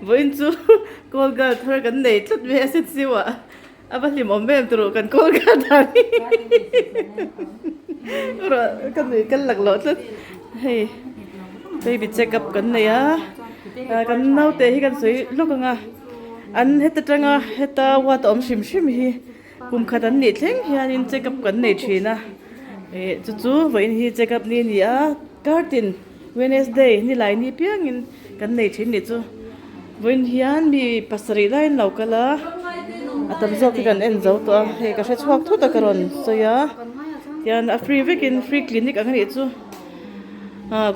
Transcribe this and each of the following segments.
Vawiin chu call girl thar kan nei tlat mai a sensiu ah a va hlimawm em turu kan call girl dan hi rawh ka nui kal lak loh tlat hei baby check up kan nei a kan naute hi kan sawi lawk ang a an heta tanga heta ward a awm hrim hrim hi. Kum khat an nih thleng hianin check up kan nei thin a, ih chu chu vawiin hi check up ni a ni a, kartin Wednesday nilai ni piangin kan nei thin nih chu. Vawiin hian mi pasarih laiin lo kal a, a tam zawk hi kan en zo tawh a, hei ka hre chhuak thut a ka rawn sawi a, tihian a free vekin free clinic ang a nih chu.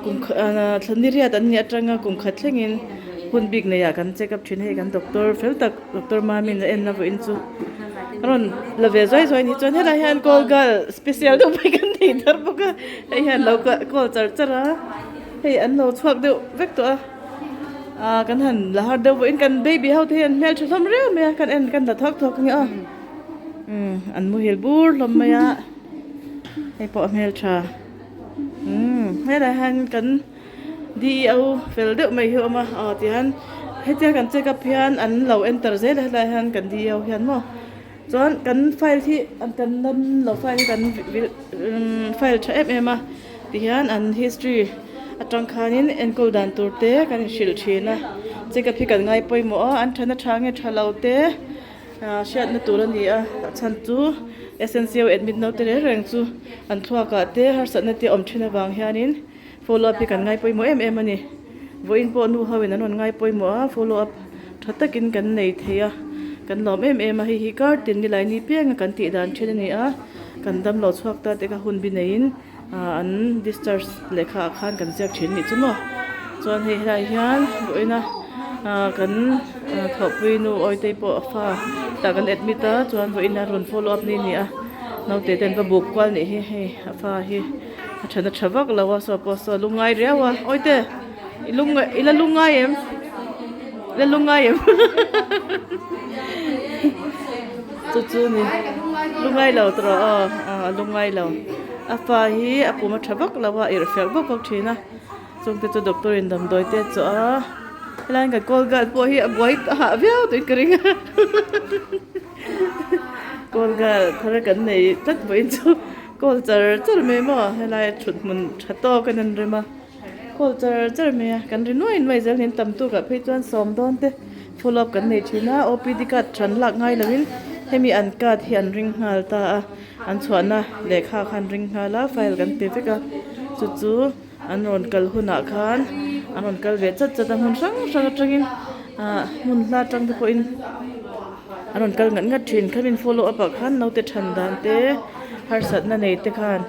Kum thla riat an nih atanga kum khat thlengin hun bik neiah kan check up thin hei kan doctor fel tak doctor Mamin a en a vawiin chu a rawn la ve zuai zuai a ni chuan helai hian call girl special deuh mai kan nei thar bawk a hei hian lo call char char a hei an lo chhuak deuh vek tawh a ah kan han la har deuh vawiin kan baby ho te hi an hmeltha hlawm riau mai a kan en kan la thawk thawk ang e aw an muhil bur hlawm mai a hei pawh a hmeltha. Umm helai hian kan DEO fel deuh mai hi a awm a aw tihian hetia kan check up hian an lo enter zel a helai hian kan DEO hian maw chuan kan file hi kan lam lo file hi kan umm file tha em em a tihian an history atang khanin enkawl dan tur te kan inhrilh thin a check up hi kan ngai pawimawh a an thana tha nge tha lo te. Hriatna tur a ni a, a chhan chu SNCO admit naute reng reng chu an thluakah te harsatna te awm thin avang hianin follow up hi kan ngai pawimawh em em a ni. Vawiin pawh nu ho in an rawn ngai pawimawh a, follow up tha takin kan nei thei a, kan lawm em em a, hei hi kar tin nilai ni pianga kan tih dan thin a ni a, kan damlo chhuak ta te kha hun bi neiin an discharge lehkha ah khan kan ziak thin nih chu maw chuan hei helai hian vawiin a kan thawhpui nu awitei pawh a fa tah kan admit a chuan vawiin a rawn follow up ni a ni a naute te an va buk kual nih hi hei a fa hi a then a tha vak lo a saw pawh saw a lungngai riau a awite i lungngai i la lungngai em i la lungngai em chu chu ni lungngai lo tawh aw a lungngai lo. A fa hi a pum a tha vak lo a irh fiak vak vak thin a chungte chu doctor in damdawi te a chawh a helai kan call girl pawh hi a buai hah viau tawh in ka ring a call girl thar kan nei tlat vawiin chu call char char mai maw helai thut hmun tha tawk a an rem a call char char mai a kan ri nuai nuai zel hian tam tuk ah phei chuan sawm dawn te follow up kan nei thin a OPD card than lak ngai lo in hemi an card hi an ring nghal ta a. An chhuahna lehkha khan ring nghal a file kan pe vek a chu chu an rawn kal hunah khan an rawn kal ve chat chat a hmun hrang hrang atangin ah hmun hla atang te pawhin an rawn kal ngat ngat thin khamin follow up ah khan naute than dan te harsatna nei te khan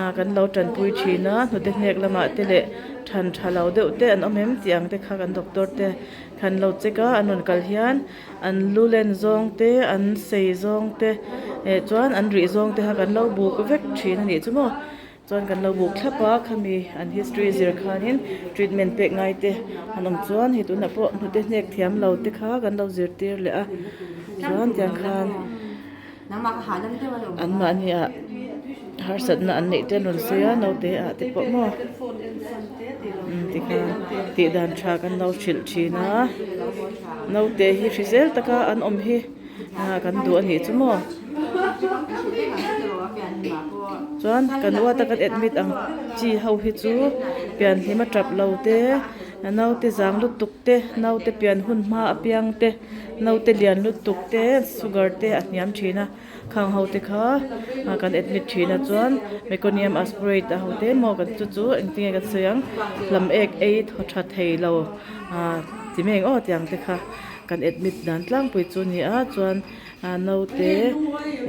ah kan lo tanpui thin a hnute hnek lamah te leh than tha lo deuh te an awm em tih ang te kha kan doctor te khan lo check a an rawn kal hian. An lu len zawng te an sei zawng te eh chuan an rih zawng te kha kan lo buk vek thin a nih chu maw chuan kan lo buk thlap a khami an history zir khanin treatment pek ngai te an awm chuan hei tunah pawh hnute hnek thiam lo te kha kan lo zirtir leh a chuan tiang khan an mahni ah harsatna an neih te an rawn sawi a naute ah te pawh maw tikhan tih dan tha kan lo hrilh thin a naute hi hrisel taka an awm hi kan duh a nih chu maw chuan kan uata kan admit ang chi ho hi chu pianhlim a tap lo te naute zang lutuk te naute pian hun hma apiang te naute lian lutuk te sugar te a hniam thin a khang ho te kha kan admit thin a chuan meconium aspirate a ho te maw kan chu chu engtin nge kan sawi ang lam ek ei thaw tha thei lo ah ti mai ang aw tiang te kha kan admit dan tlangpui chu a ni a chuan naute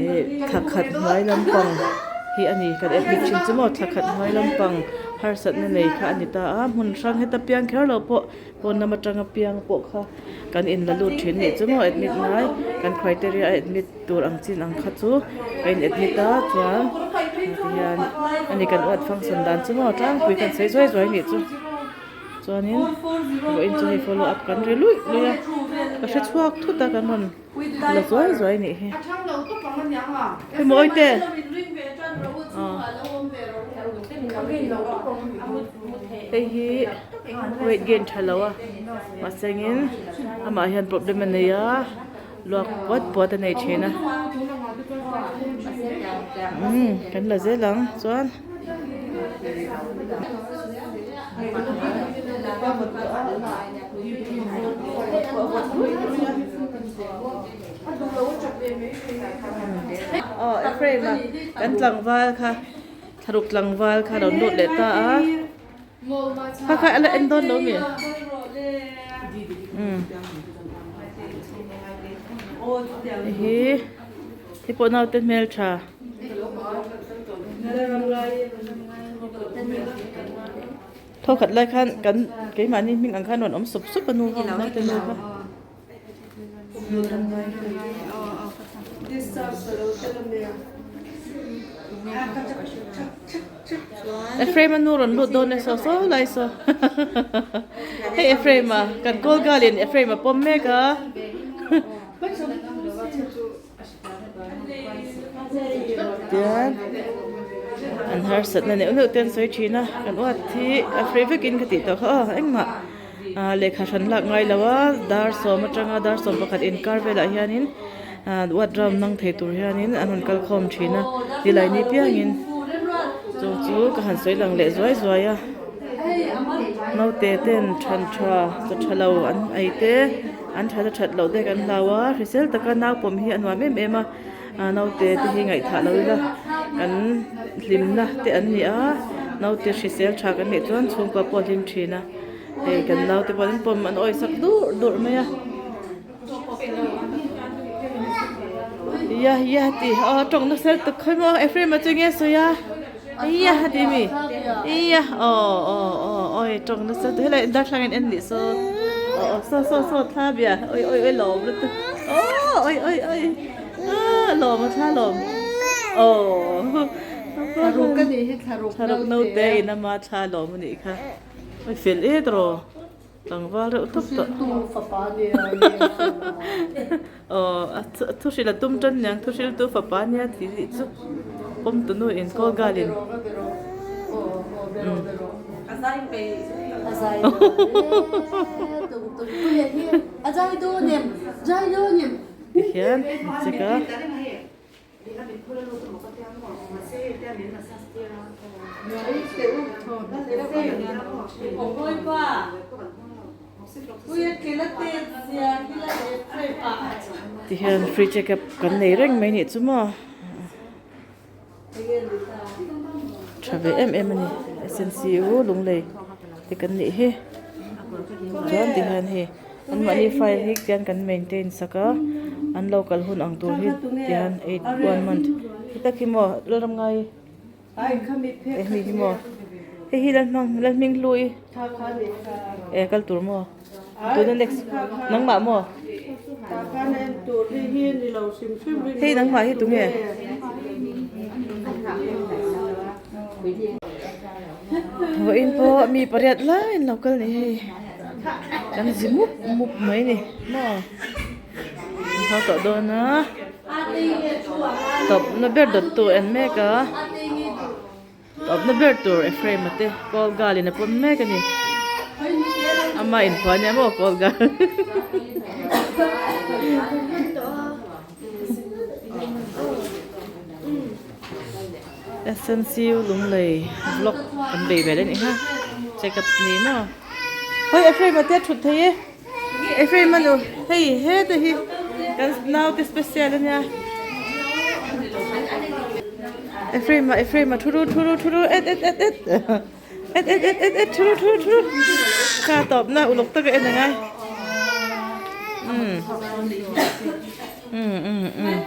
ih thla khat hnuai lampang hi a ni kan admit thin chu maw thla khat hnuai lampang harsatna nei kha a ni ta a hmun hrang heta piang kher lo pawh pawn lam atanga piang pawh kha kan in la lut thin nih chu maw admit ngai kan criteria a admit tur ang chin ang kha chu ka in admit a chuan tihian ani kan uat function dan chu maw tlangpui kan sawi zuai zuai nih chu chuanin vawiin chu hei follow up kan ri luih luih a ka hre chhuak thut a kan rawn la zuai zuai nih hi hei mawi te aw. Hei hi weight gain tha lo a mahse engin amah hian problem a nei a luak puat puat a nei thin a umm kan la zel ang chuan. Aw Ephraim a kan tlangval kha thlaruk tlangval kha a lo lut leh ta a kha kha a la en dawn lo mi umm hei hi hei pawh naute hmeltha. Thawkhat lai khan kan keimahni hming ang khan rawn awm sup sup a nu kha naute nu kha. Ephraim a nu rawn lut dawn e saw saw lai saw hei Ephraim a kan call girl in Ephraim a pawm mek a. Tian an harsatna neuh neuh te an sawi thin a kan uat hi a free vekin ka tih tawh kha aw engmah ah lehkha hran lak ngai lo a dar sawm atanga dar 11 inkar velah hianin ah uat round nang thei tur hianin an rawn kal khawm thin a tilai ni piangin chu chu ka han sawi lang leh zuai zuai a naute ten than tha chaw tha lo an ei te. An that a that loh te kan hlau a, hrisel taka nau pawm hi a nuam em em a, naute te hi ngaihthah lo ila kan hlimna te an ni a, naute hrisel tha kan nih chuan chhungkua pawh a hlim thin a, hei kan naute pawh an pawm an awisak dur dur mai a. Ia ia tih aw tawng nasa lutuk khawi maw Ephraim-a chu enge a sawi a? Ia a ti mi ia aw aw aw awi tawng nasa lutuk helai darthlalang in en nih saw aw aw saw saw saw thla bia oi oi oi lawm lutuk aw oi oi oi a lawm a thla lawm aw Thlaruk a nih hi thlaruk thlaruk naute in ama thla lawm a nih kha oi fel et rawh. Tlangval reuh tawp tawh. Thuhriltu fapa nia Aw a thuhrilh a tum tan niang thuhriltu fapa nia tih tih chu pawm tu nu in call girl in. Tihian an check a. Tihian free check up kan nei reng mai nih chu maw tha ve em em a ni S_N_C_U Lunglei te kan nih hi chuan tihian hei anmahni file hi tian kan maintain sak a an lo kal hun ang tur hi tihian eight one month hetak hi maw Lalramngai hemi hi maw hei hi Lalhmang Lalhminghlui e kal tur maw tuna next nangmah maw hei nangmah hi tunge. Vawiin pawh mi pariat lai an lo kal ni hei kan zi mup mup mai ni maw an haw tawh dawn a tawpna ber dawt tu en mek a tawpna ber tur Ephraim a te call girl in a pawm mek a ni ama inphuah ania maw call girl. SNCU Lunglei vlog kan bei ve leh nih kha check up ni maw hei Ephraim a te a thut thei e Ephraim a nu hei heta hi kan naute special ania Ephraim a Ephraim a thu ru thu ru thu ru et et et et et et et et et thu ru thu ru thu ru kha tawp na uluk taka en angai umm umm umm umm.